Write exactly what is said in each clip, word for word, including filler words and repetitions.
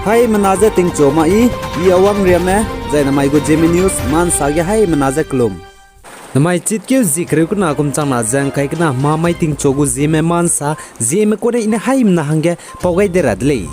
Haimena je tingchu ma i, i Awang Riame, zai namai gu Zeme News, mansa ge haimena je kelum. Namai chitkeu zie kereu kena kum changna ze ngkai kena hemamai tingchu gu Zeme mansa, Zeme kune i ne haimena hangge pau gai de ra de lei.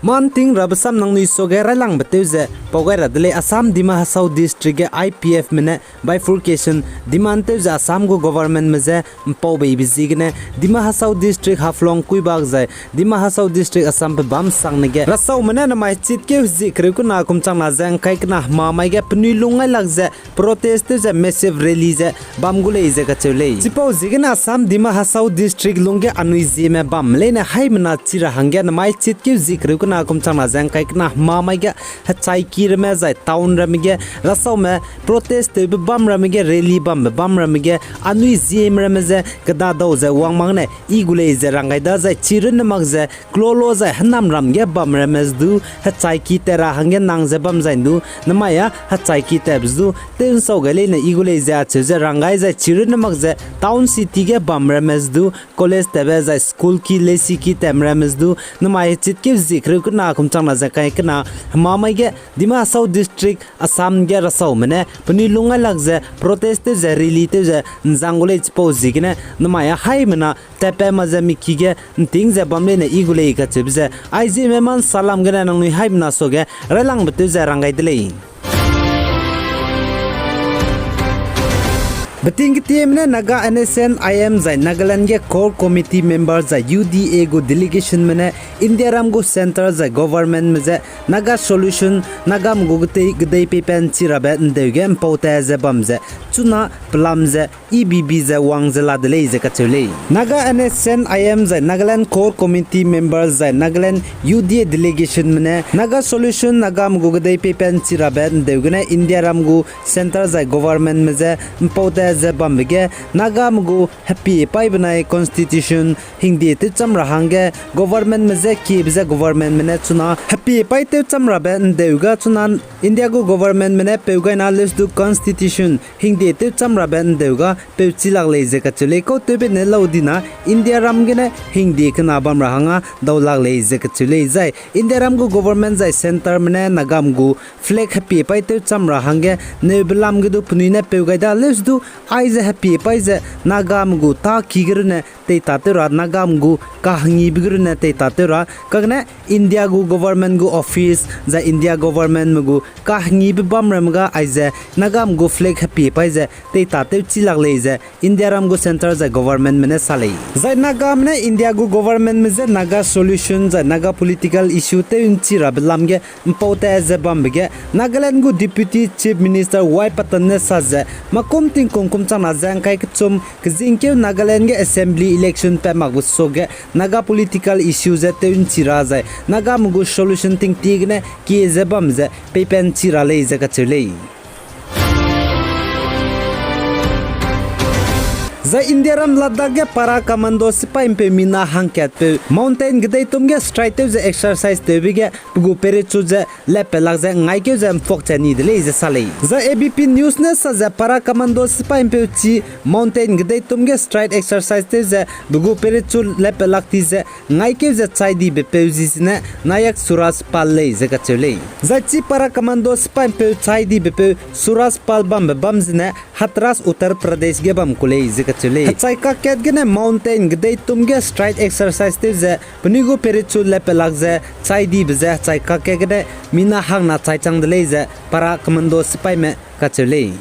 Manting rabe sam nangnui suage railangbe tew ze pau gai ra de lei. Assam Dima Hasao District ge I P F me ne bifurcation demand tew ze Assam gu government me je mpau beibe ziegene Dima Hasao District Haflong kuibak zai Dima Hasao District Assam pe bam sangne ge rasaume ne namai chitkeu zie kereu kena kum changna ze ngkai kena hemamai ge penui lung ngai lak ze protest tew ze massive rally ze bam gu lei ze kacheu lei. Chipau ziegene Assam Dima Hasao District lungge anui Zeme bam leine haimena chi ra hangge namai chitkeu zie kereu kena kum changna ze ngkai kena hemamai ge hechaiki ramme zai town ramme ge rasaume protest tewbe bam ramme ge rally bambe bam ramme ge anui Zeme ramme ze kedadau ze wang mak ne i gu lei ze rang gai da zai chirunne mak ze klolo zai henamram ge bam ramme du hechaiki tat ra hangge nang ze bam zai du namai a hechaiki tatbe du tew nsau gai leine i gu lei ze acheu ze rang gai zai chirunne mak ze town city ge bam ramme du college tatbe zai school ki lesiki tatme ramme du namai chitkeu zie kereu kena kum changna ze ngkai kena hemamai ge Dima Hasao District Assam ge rasaume ne penui lung ngai lak ze protest tew ze rally tew ze nzang gu lei. Chipau ziegene namai a haimena tatpat ma ze miki ge nting ze bam leine i gu lei kacheube ze aize me mansa lam gene nangnui haimena suage railangbe tew ze rang gai de lei. Beting ketieme ne Naga N S C N I M zai Nagaland ge Core Committee member zai U D A gu delegation me ne Indiaram gu centre zai government me je Naga solution, Nagame gu gedei, gedei peipen chi rabe ndeu ge mpau ta ze bam ze, chuna pelam ze, E B B ze wang ze la de lei ze kacheu lei. Naga N S C N I M zai Nagaland Core Committee member zai Nagaland U D A delegation me ne Naga solution, Nagame gu gedei peipen chi rabe ndeu gene Indiaram gu centre zai government me je mpau ta ze bambe ge Nagame gu hepie paî benai constitution hingde tewcham ra hangge government me je kiebe ze government me ne chuna hepie paî tewcham rabe ndeu ga chuna India gu government me ne peu gaina leuse du constitution hingde tewcham rabe ndeu ga peu chi lak lei ze kacheu lei. Kau tewbe ne lau dina Indiaram gene hingde kena bam ra hangge dau lak lei ze kacheu lei. Zai Indiaram gu government zai centre me ne Nagame gu flag hepie paî tewcham ra hangge neube lam ge du penui ne peu gai da leuse du aize hepie paî ze Nagame gu tâ ki ge runne teitatew ra, Nagame gu kahengibe ge runne teitatew ra, kagene India gu government gu office zai India government me gu kahengibe bam ramme ga aize Nagame gu flag hepie paî ze teitatew chi lak lei ze Indiaram gu centre zai government me ne sa lei. Zai Nagame ne India gu government me je Naga solution zai Naga political issue tew nchi rabe lam ge mpau ta ze bambe ge Nagaland gu Deputy Chief Minister Y Patton ne sa ze makum tingkum kum changna ze ngkai kechum kezingkeu Nagaland ge assembly election pat makbe suage Naga political issue ze tew nchi ra zai Nagame gu solution tingtie gene kie ze bam ze peipen chi ra lei ze kacheu lei. Zai Indiaram Ladakh ge para commando sipai mpeu mina hangkatpeu mountain gedeitum ge strike tew ze exercise tewbe ge pe gu parachute ze lepe lak ze ngaikeu ze mpuak che ni de lei ze sa lei. Zai A B P News ne sa ze para commando sipai mpeu chi mountain gedeitum ge strike exercise tew ze pe gu parachute lepe lak ti ze ngaikeu ze chai dibe peu zi zene Nayak Suraj Pal lei ze kacheu lei. Zai chi para commando sipai mpeu chai dibe peu Suraj Pal bambe bam zene Hathras, Uttar Pradesh ge bam ku lei ze kacheu lei. Hechai kakkat gene mountain gedeitum ge strike exercise tew ze penui gu parachute lepe lak ze chai dibe ze hechai kakkat gene mina hangna chai chang de lei ze para commando sipaime kacheu lei.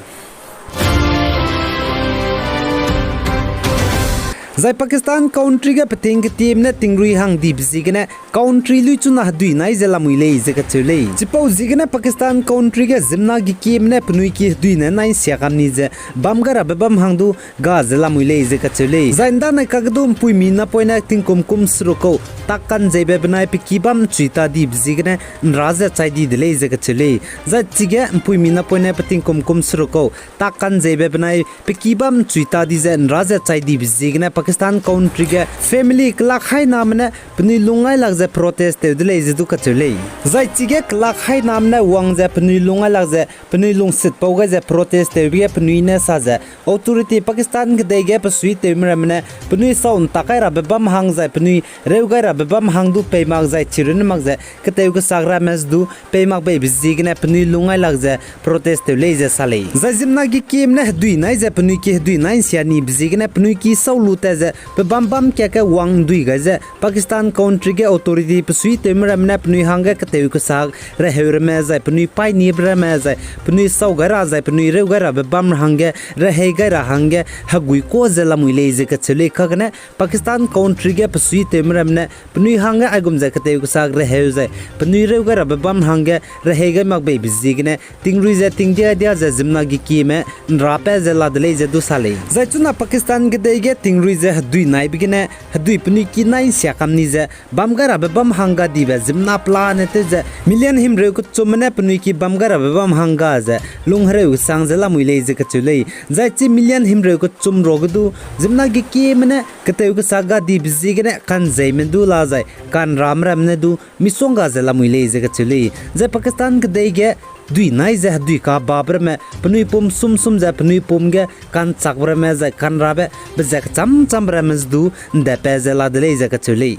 Zai Pakistan country ge peting ketieme ne tingrui hang dibe ziegene country lui chuna hedui nai ze lamui lei ze kacheu lei. Chipau ziegene Pakistan country ge ziemmena gekieme ne penui ki hedui ne nai nsia kam ni ze bam gai rabe bam hang du ga ze lamui lei ze kacheu lei. Zai ndanai kagedu mpuimi napoine tingkum kum seruk kau tak kanzeibe benai pe ki bam chui ta dibe ziegene nra ze chai di de lei ze kacheu lei. Zai chige mpuimi napoine pe tingkum kum seruk kau tak kanzeibe benai pe ki bam chui ta di ze nra ze chai dibe ziegene Pakistan country ge family kelak hainame ne penui lung ngailak ze protest tew de lei ze du kacheu lei. Zai chige kelak hainame ne wang ze penui lung ngailak ze penui lungsitpau gai ze protest tewbe ge penui ne sa ze authority Pakistan kedei ge pe suitewme ramme ne penui sau ntak kai rabe bam hang zai penui reu gai rabe bam hang du pei mak zai chirunne mak ze ketew kesak ramme du pei mak beibe ziegene penui lung ngailak ze protest tew lei ze sa lei. Zai ziemmena gekieme ne hedui nai ze penui ki hedui nai nsia nibe ziegene penui ki sau lu tat ze pe bam bam kiak ge wang ndui gai ze Pakistan country ge authority pe suitewme ramme ne penui hangge ketew kesak reheu ramme zai penui paî nibe ramme zai penui sau gai ra zai penui reu gai rabe bam ra hangge rehei gai ra hangge hegui ka ze lamui lei ze kacheu lei. Kagene Pakistan country ge pe suitewme ramme ne penui hangge aigum ze ketew kesak reheu zai penui reu gai rabe bam hangge rehei gai mak beibe ziegene tingrui ze tingdia dia ze ziemmena gekieme nrapat ze la de lei ze du sa lei. Zai chuna Pakistan kedei ge tingrui ze hedui naibe gene hedui penui ki nai nsia kam ni ze bam gai rabe bam hangga dibe ziemmena pelane tew ze million himreu kechumme ne penui ki bam gai rabe bam hangga ze lunghereu kesang ze lamui lei ze kacheu lei. Zai chi million himreu kechum ruage du ziemmena gekieme ne ketew kesak ga dibe ziegene kanzeime du la zai kanrame ramme ne du misongga ze lamui lei ze kacheu lei. Zai Pakistan kedei ge dui nai ze hedui kababe ramme penui pum sum sum ze penui pum ge kanchakbe ramme zai kanrabe be ze kecham chambe ramme du ndepat ze la de lei ze kacheu lei.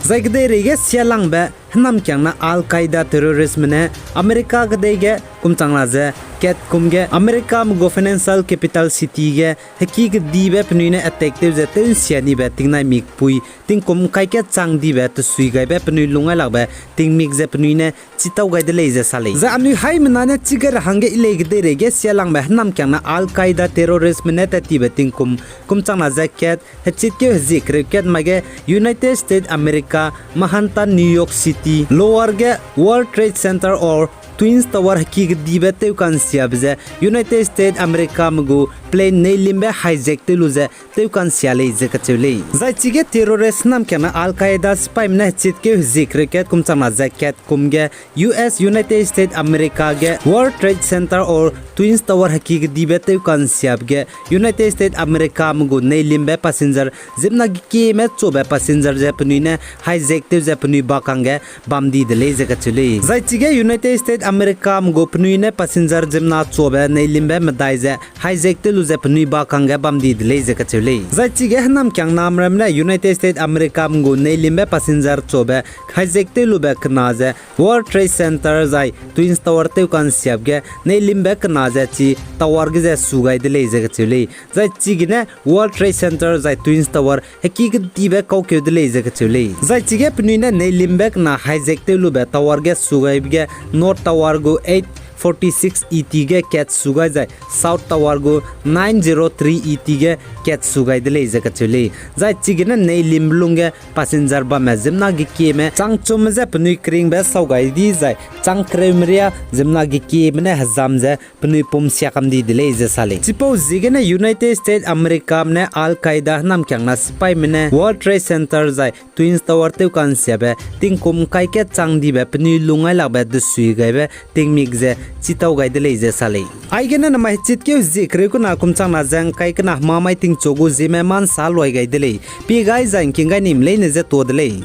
Zai kedeirei ge sialangbe hênamkiangna Al Qaeda terroristme ne America kedei ge kum changna ze kat kum ge Americame gu financial capital city ge heki kedibe penui ne attack tew ze tew nsia nibe tingnai mikpui tingkum kai kat chang dibe tesui gaibe penui lung ngailakbe tingmik ze penui ne chitau gai de lei ze sa lei. Zai anui haimena ne chige ra hangge i lei kedeirei ge sialangbe hênamkiangna Al Qaeda terroristme ne tat tibe tingkum kum changna ze kat hechitkeu hezie kereu kat mai ge United States America, Manhattan, New York City, Lower ge World Trade Center or Twins Tower heki kedibe tew kansiabe ze United States Americame gu plane neilimbe hijack tew lu ze tew kansia lei ze kacheu lei. Zai chige terrorist hênamkiangna Al Qaeda sipaime ne hechitkeu hezie kereu kat kum changna ze kat kum ge U S United States America ge World Trade Center or Twins Tower heki kedibe tew kansiabe ge United States Americame gu neilimbe passenger ziemmena gekieme chuabe passenger ze penui ne hijack tew ze penui bakangge bam di de lei ze kacheu lei. Zai chige United States Americame gu penui ne passenger ziemmena chuabe neilimbe medai ze hijack tew lu ze penui bakangge bam di de lei ze kacheu lei. Zai chige hênamkiangname ramme ne United States Americame gu neilimbe passenger chuabe hijack tew lube kena ze World Trade Center zai Twins Tower tew kansiabe ge neilimbe kena ze chi tower ge ze su gai de lei ze kacheu lei. Zai chigene World Trade Center zai Twins Tower heki kedibe kaukeu de lei ze kacheu lei. Zai chige penui ne neilimbe kena hijack tew lube tower ge su gaibe ge North Tower gu eight forty-six E T ge kat su gai zai South Tower gu nine zero three E T ge kat su gai de lei ze kacheu lei. Zai chigene neilimbe lungge passenger bamme ziemmena gekieme chang chumme ze penui keringbe sau gai di zai chang kereume ria ziemmena gekieme ne hezam ze penui pum sia kam di de lei ze sa lei. Chipau ziegene United States Americame ne Al Qaeda hênamkiangna sipaime ne World Trade Center zai Twins Tower tew kansiabe tingkum kai kat chang dibe penui lung ngailakbe desui gaibe tingmik ze chitau gai de lei ze sa lei. Aigene namai hechitkeu hezie kereu kena kum changna ze ngkai kena hemamai tingchu gu zieme ma nsa luai gai de lei. Pie gai zai ngking gai nim leine ze tuâ de lei.